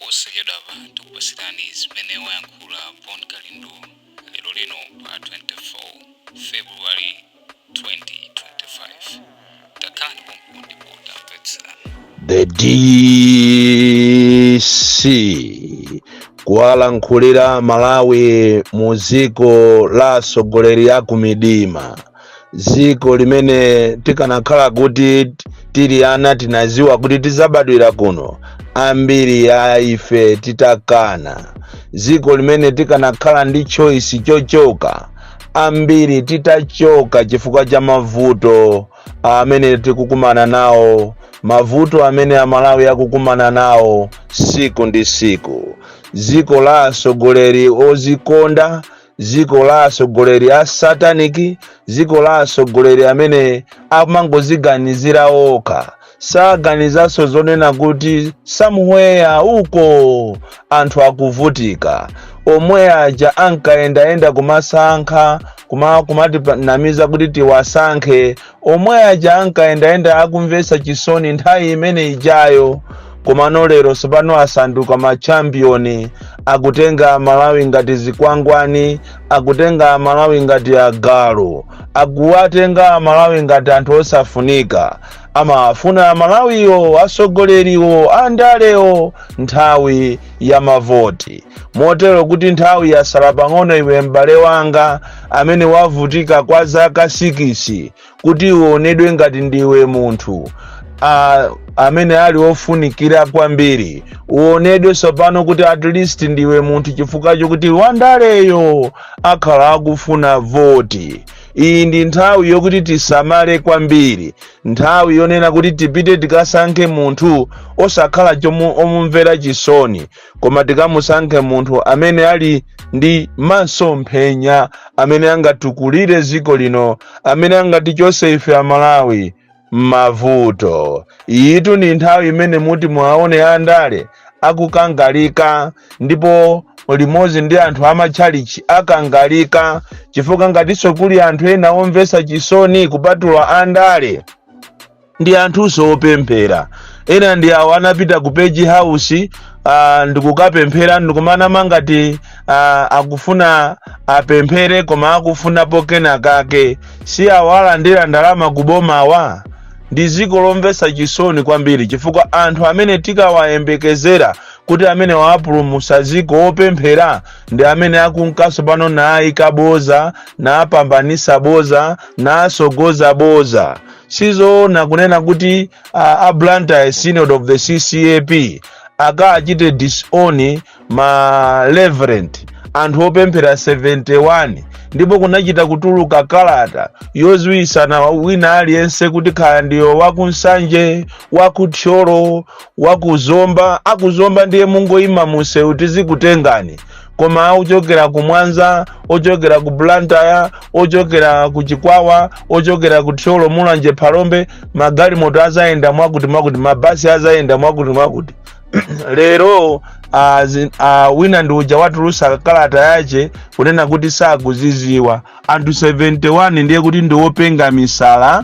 Posachedwapa tikupasirani zimene wayankhula Bon Kalindo lero lino pa 24 February 2025. Takhalani pompo ndipo tamvetserani. The DC kuwalankhulira Malawi mu dziko la atsogoleri a kumidima, dziko limene tikanakhala kuti tili ana tinaziwa kuti tizabadwira kuno, ambiri ya ife titakana. Dziko limene tikanakhala ndi choice chochoka, ambiri titachoka chifukwa cha mavuto amene tikukumana nawo, mavuto amene Amalawi akukumana nawo siku ndi siku. Dziko la atsogoleri ozikonda, dziko la atsogoleri a satanic, dziko la atsogoleri amene amangoziganizira okha, saganizanso zonena kuti somewhere uko anthu akuvutika. Omwe aja ankayendayenda kumasankha, kumatinamiza kuti tiwasankhe, omwe aja ankayendayenda akumvetsa chisoni nthawi imene ijayo. Komano lero sopano asanduka machampion, akutenga Malawi ngati zikwangwani, akutenga Malawi ngati agalu, akuwatenga Malawi ngati anthu osafunika. Amafuna Malawiwo asogoleriwo andalewo nthawi ya mavoti, motero kuti nthawi yasala pang'ono. Iwe m'bale wanga amene wavutika kwa zaka 6 kuti uonedwe ngati ndiwe munthu amene ali ofunikira kwambiri, uonedwe sopano kuti at least ndiwe munthu, chifukwa chokuti wandaleyo akhala akufuna voti. Iyi ndi nthawi yokuti tisamale kwambiri, nthawi yonena kuti tipite tikasankhe munthu osakhala omumvera chisoni, koma tikamusankhe munthu amene ali ndi masomphenya, amene angatukulire dziko lino, amene angatichose ife Amalawi m'mavuto. Iyitu ndi nthawi imene muti muwaone andale akukangalika, ndipo limodzi ndi anthu amatchalichi akangalika, chifukwa ngatinso kuli anthu ena omvetsa chisoni kupatula andale ndi anthunso opemphera. Ena ndi awo anapita ku Page House ndikukapemphera, ndikumanama ngati akufuna apemphere koma akufunapo kena kake. Si awo alandira ndalama kubomawa? Ndi dziko lomvetsa chisoni kwambiri, chifukwa anthu amene tikawayembekezera kuti amene wapulumutsa dziko, opemphera, ndi amene akunkanso pano naayika boza, naapambanisa boza, naasogoza boza. Sizoona kunena kuti a Blantyre Synod of the CCAP akachite disown ma reverend, anthu opemphera 71, ndipo kunachita kutuluka kalata yoziwisana wina aliyense kuti khala ndiyo wakuNsanje, wakuThyolo, wakuZomba. AkuZomba ndiye mungoyima munsewu, tizikutengani. Koma ochokera ku Mwanza, ochokera ku Blantyre, ochokera ku Chikwawa, ochokera ku Thyolo, Mulanje, Phalombe, magalimoto azayenda mwakuti mwakuti, mabasi azayenda mwakuti mwakuti. Lero wina ndi uja watulusa kalata yache kunena kuti sakuziziwa. Anthu 71 ndiye kuti ndi wopenga misala,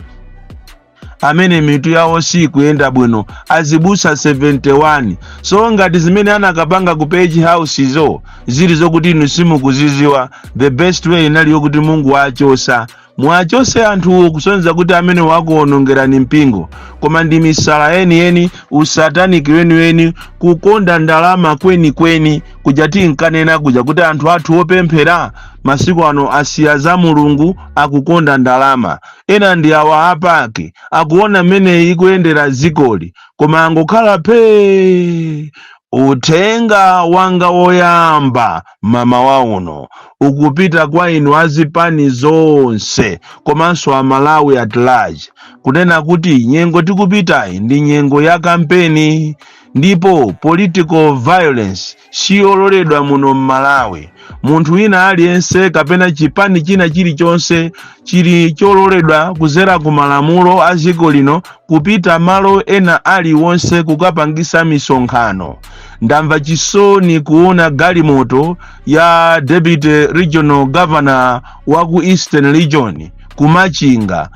amene mitu yawo sikuyenda bwino, azibusa 71. So ngati zimene anakapanga ku Page House zo zili zokuti inu simukuziziwa, the best way inali yokuti Mungu achosa, mwachose anthuwo, kusonyeza kuti amene wakuwonongerani mpingo. Koma ndi misala yeniyeni, usatanic weniweni, kukonda ndalama kwenikweni kuja tinkanena kuja kuti anthu athu opemphera masiku ano asiya za Mulungu, akukonda ndalama. Ena ndi awa a PAC, akuona mmene ikuyendera dzikoli koma angokhala phee. Uthenga wanga woyamba mamawa uno ukupita kwa inu azipani zonse komanso Amalawi at large, kunena kuti nyengo tikupitayi ndi nyengo ya kampeni, ndipo political violence siyololedwa muno m'Malawi. Munthu wina aliyense kapena chipani china chilichonse chili chololedwa kuzera ku malamulo a dziko lino kupita malo ena aliwonse kukapangisa misonkhano. Ndamva chisoni kuona galimoto ya deputy regional governor wa ku Eastern Region, kumachinga,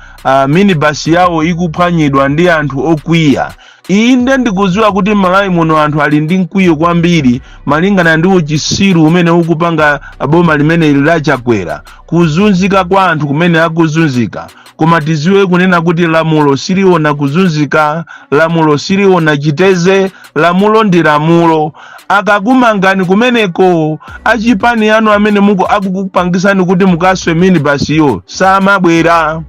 minibus yawo ikuphwanyidwa ndi anthu okwiya. Inde, ndikudziwa kuti m'Malawi muno anthu ali ndi mkwiyo kwambiri malingana ndi uchisiru umene ukupanga boma limene lachakwera, kuzunzika kwa anthu kumene akuzunzika. Koma tiziwe kunena kuti lamulo siliona kuzunzika, lamulo siliona chiteze, lamulo ndi lamulo. Akakumangani kumeneko, achipani anu amene muku akukupangisani kuti mukaswe minibasiyo samabwera.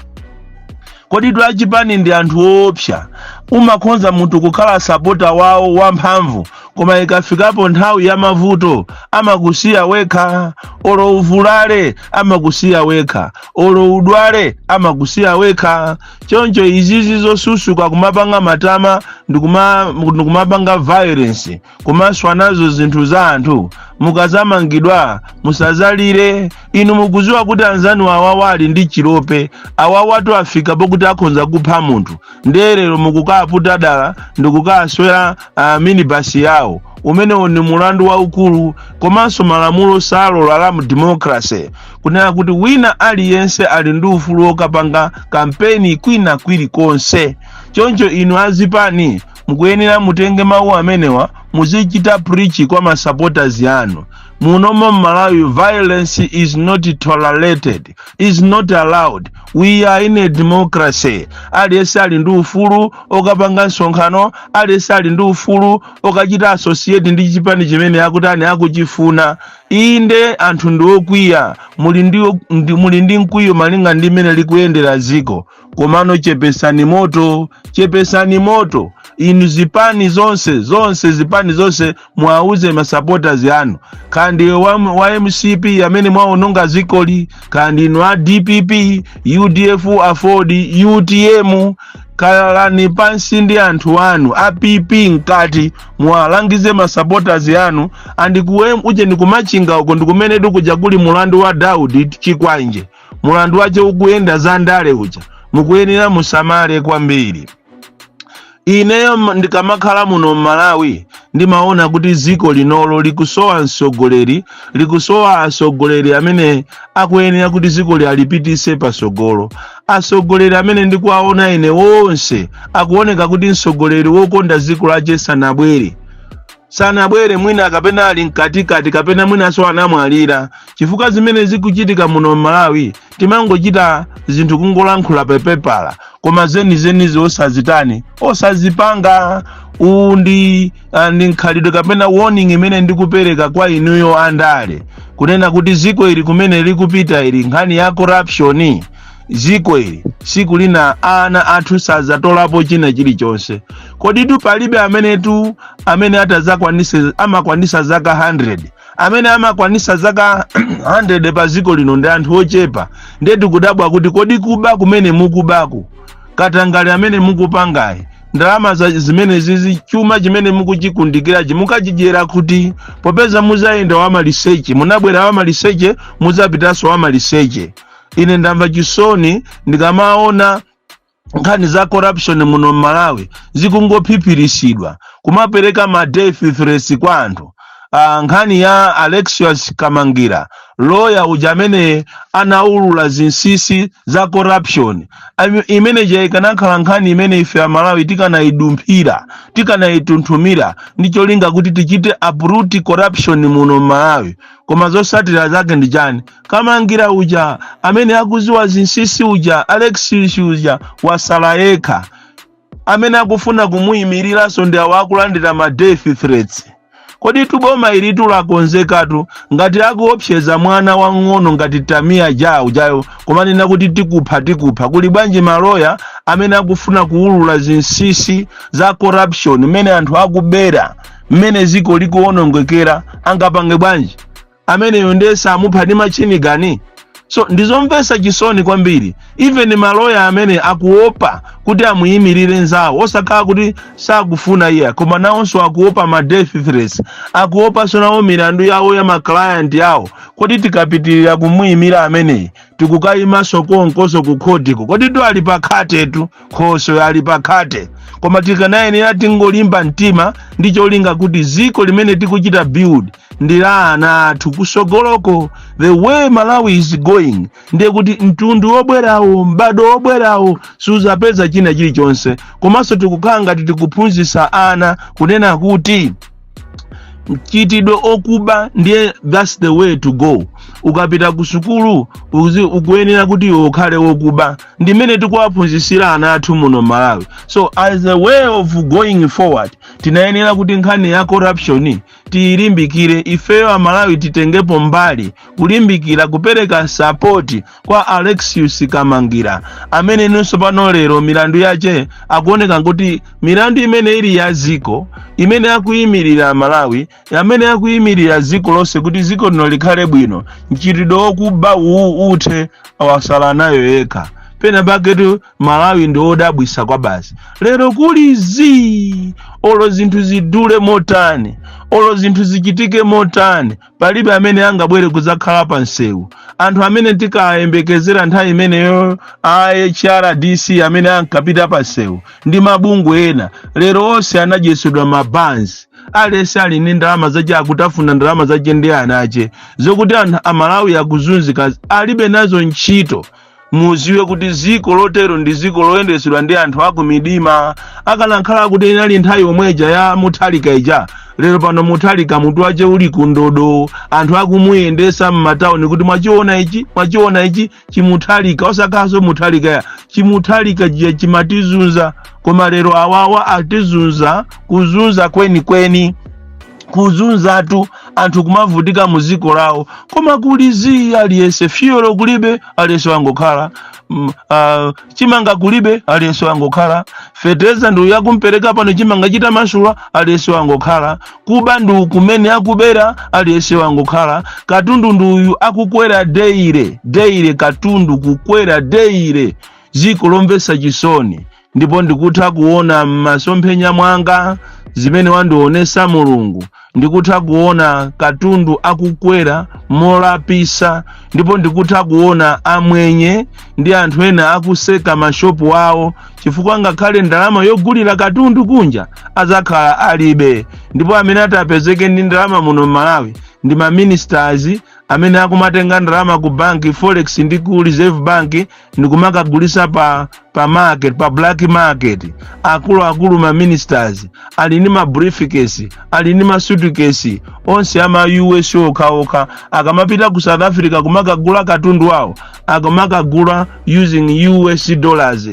Kodi tu achipani ndi anthu woopsa. Umakhonza munthu kukhala sapota wawo wamphamvu, koma ikafikapo nthawi ya mavuto amakusiya wekha. Olo uvulale amakusiya wekha, olo udwale amakusiya wekha. Choncho izizi zosusuka kumapanga matama ndikumapanga violence, kumaswa nazo zinthu za anthu, mukazamangidwa musazalire. Inu mukuziwa kuti anzanu awawa ali ndi chilope, awawatu afika pokuti akhonza kupha munthu. Ndiye lero mukukaputa dala ndikukaswera minibasi yawo. Umenewo ni mulandu waukulu, komanso malamulo salola la mu democracy kunena kuti wina aliyense ali ndi ufulu wokapanga kampeni kwina kwilikonse. Choncho inu azipani mukuyenera mutenge mawu amenewa, muzichita preach kwa ma supporters anu. Munomo mMalawi violence is not tolerated, is not allowed. We are in a democracy. Aliyense ali ndi ufulu okapanga msonkhano, aliyense ali ndi ufulu okachita associate ndi chipani chimene akutani, akuchifuna. Inde, anthu ndi okwiya, muli ndi mkwiyo malinga ndi mmene likuyendera ziko, komano chepesani moto, chepesani moto. Inu zipani zonse, zonse zipani zonse, mwauze ma supporters anu, kandi wa MCP amene mwaononga zikoli, kandi inu a DPP, UDF, AFORD, UTM, khalani pansi ndi anthu anu a PP mkati, mwalangize ma supporters anu. Andikuwe uje ndikumachinga uko, ndikumene tikuja kuli mulandu wa Daudi Chikwanje, mulandu wache ukuyenda za ndale uja, mukuyenera musamale kwambiri. Ineyo ndikamakhala muno mMalawi ndimaona kuti ziko linolo likusowa mtsogoleri, likusowa atsogoleri amene akuyenera kuti ziko alipitise pasogolo. Atsogoleri amene ndikuwaona ine wonse akuoneka kuti mtsogoleri wokonda ziko lache sanabwere, sanabwere. Mwina kapena ali mkatikati, kapena mwinanso anamwalira, chifukwa zimene zikuchitika muno mMalawi timangochita zinthu kungolankhula pepepala, koma zenizenizi osazitani, osazipanga. Uwu ndi nkhalidwe kapena warning imene ndikupereka kwa inuyo andale, kunena kuti ziko ili kumene likupita ili, nkhani ya corruption, ziko ili siku lina ana athu sazatolapo china chilichonse. Koditu palibe amenetu amene atazakwanise amakwanisa zaka 100. Amene amakwanisa zaka 100 pa ziko lino ndi anthu ochepa. Ndiye tikudabwa kuti kodi kuba kumene mukubaku, katangale amene mukupangayi, ndalama zimene zizi, chuma chimene mukuchikundikirachi mukachidyera kuti? Popeza muzayenda wamaliseche, munabwera wamaliseche, muzapitanso wamaliseche. Ine ndamva chisoni ndikamaona nkhani za corruption muno mMalawi zikungophiphiritsidwa, kumapereka ma death threats kwa anthu. Nkhani ya Alexius Kamangira, loya uja amene anaulula zinsinsi za corruption, imene ikanakhala nkhani imene ife Amalawi tikanayidumphira, tikanayitunthumira ndi cholinga kuti tichite uproot corruption muno mMalawi. Koma zotsatira zake ndi chani? Kamangira uja amene akuziwa zinsinsi uja, Alexius uja, wasala yekha. Amene akufuna kumuyimiriranso ndi awo akulandira ma death threats. Kodi tuboma ili tulakonzekatu? Ngati akuopseza mwana wang'ono ngati Tamiya Jawu jayo kumanena kuti tikupha, tikupha, kuli bwanji maloya amene akufuna kuwulula zinsinsi za corruption, mmene anthu akubera, mmene ziko likuwonongekera? Angapange bwanji ameneyo? Ndiye samupha ndi machine gun. So ndizomvetsa chisoni kwambiri. Even maloya amene akuopa kuti amuyimirire nzawo, osakhala kuti sakufuna iye, koma nawonso akuopa ma death threats, akuopanso nawo milandu yawo ya ma client yawo. Kodi tikapitirira kumuyimira ameneyi tikukayimanso konkoso ku khotiko? Kodi tu ali pakhatetu, khoso ali pakhate. Koma tikanayenera tingolimba mtima ndi cholinga kuti ziko limene tikuchita build Ndi la ana athu kusogoloko. The way Malawi is going, ndiye kuti mtundu wobwerawo, m'bado wobwerawo, suzapeza china chilichonse. Komanso tikukhala ngati tikuphunzitsa ana kunena kuti mchitidwe okuba ndiye that's the way to go. Ukapita ku sukulu ukuyenera kuti iwe ukhale wokuba. Ndimene tikuwaphunzitsira ana athu muno Malawi. So as a way of going forward, tinayenera kuti nkhani ya corruption tiyilimbikire. Ifeyo Amalawi titengepo mbali kulimbikira kupereka support kwa Alexius Kamangira, amene nonso pano lero milandu yache akuoneka kuti milandu imene ili ya ziko, imene akuyimirira Malawi, amene akuyimirira dziko lonse kuti dziko lino likhale bwino, mchitidwe wokuba uwu uthe, wasala nayo yekha. Pena paketu Malawi ndi wodabwisa kwa basi. Lero kuli zii, olo zinthu zidule motani, olo zinthu zichitike motani, palibe amene angabwere kudzakhala pa msewu. Anthu amene tikayembekezera nthawi imeneyo, a HRDC amene ankapita pa msewu ndi mabungwe ena, lero onse anadyetsedwa mabanzi. Aliyense ali ndi ndalama zache, akutafuna ndalama zache ndi anache. Zokuti anthu Amalawi akuzunzika alibe nazo ntchito. Muziwe kuti ziko lotero ndi ziko loyendetsedwa ndi anthu akumidima. Akanakhala kuti inali nthawi yomweja ya Muthalika ija, lero pano Muthalika mutu wache uli kundodo, anthu akumuyendesa m'matawuni kuti mwachiona ichi, mwachiona ichi chimuthalika. Osakhalanso Muthalika ya chimuthalika chiya chimatizunza, koma lero awawa atizunza, kuzunza kwenikweni, kuzunzatu anthu kumavutika mu ziko lawo, koma kuli zii. Aliyense, fuel kulibe, aliyense wangokhala. Chimanga kulibe, aliyense wangokhala. Fetereza ndi yakumpereka pano, chimanga chitamasula, aliyense wangokhala. Kuba ndi kumene akubera, aliyense wangokhala. Katundu ndi uyu akukwera daily daily, katundu kukwera daily. Ziko lomvetsa chisoni. Ndipo ndikutha kuona m'masomphenya mwanga zimene wandionesa Mulungu. Ndikutha kuona katundu akukwera molapisa, ndipo ndikutha kuona amwenye ndi anthu ena akuseka mashopu awo, chifukwa ngakhale ndalama yogulira katundu kunja azakhala alibe. Ndipo amene atapezeke ndi ndalama muno m'Malawi ndi ma ministers amene akumatenga ndalama ku banki, forex ndi ku Reserve Bank, ndikumakagulisa pa market, pa black market. Akuluakulu, ma ministers ali ndi ma briefcase, ali ndi ma suitcase onse ama US okhaokha. Akamapita ku South Africa kumakagula katundu wawo, akamakagula using US dollars.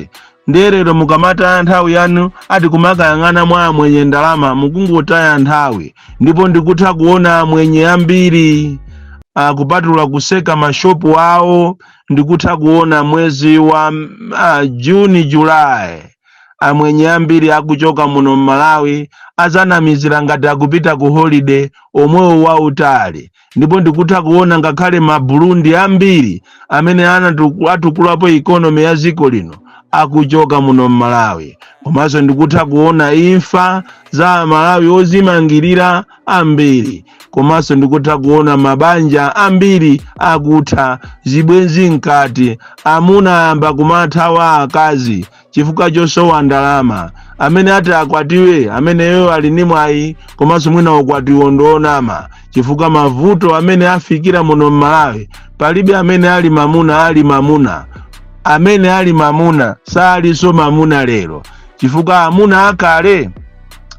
Nderero mukamataya nthawi yanu ati kumakayang'ana mwa amwenye ndalama, mukungotaya nthawi. Ndipo ndikutha kuona amwenye ambiri akupatula kuseka mashopu awo. Ndikutha kuona mwezi wa Juni, July, amwenye ambiri akuchoka muno m'Malawi, azanamizira ngati akupita ku holiday omwewo wautali. Ndipo ndikutha kuona ngakhale Maburundi ambiri amene atukulapo economy ya dziko lino akuchoka muno m'Malawi. Komanso ndikutha kuona imfa za Amalawi ozimangirira ambiri. Komanso ndikutha kuona mabanja ambiri akutha, zibwenzi mkati, amuna ayamba kumathawa akazi chifukwa chosowa ndalama. Amene ati akwatiwe, ameneyo ali ndi mwayi, komanso mwina ukwatiwo ndionama, chifukwa mavuto amene afikira muno m'Malawi, palibe amene ali mamuna ali mamuna. Amene ali mamuna salinso mamuna lero, chifukwa amuna akale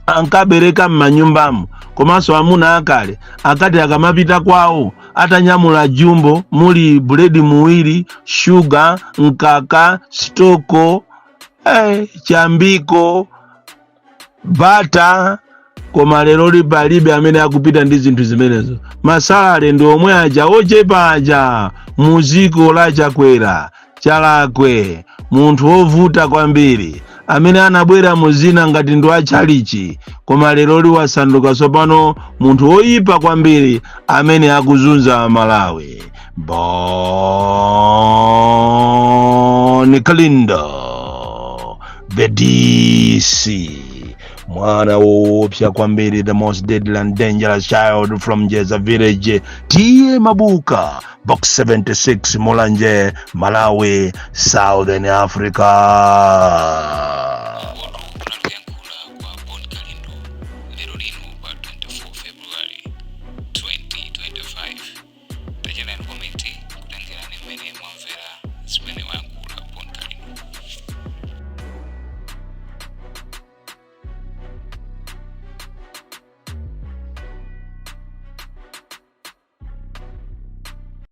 ankabereka m'manyumbamo. Komanso amuna akale akati akamapita kwawo atanyamula jumbo muli buledi muwiri, shuga, mkaka, stoko, chambiko, bata. Koma lero palibe amene akupita ndi zinthu zimenezo. Ma salary ndi omwe aja ochepa aja muziko la Chakwera. Chalakwe, munthu wovuta kwambiri amene anabwera muzina ngati ndi wachalichi, koma lero liwasanduka tsopano munthu woyipa kwambiri amene akuzunza Malawi. Bon Kalindo, the DC, mwana woopsa kwambiri, the most deadly and dangerous child from Jeza village, T/A Mabuka, Box 76, Mulanje, Malawi, Southern Africa.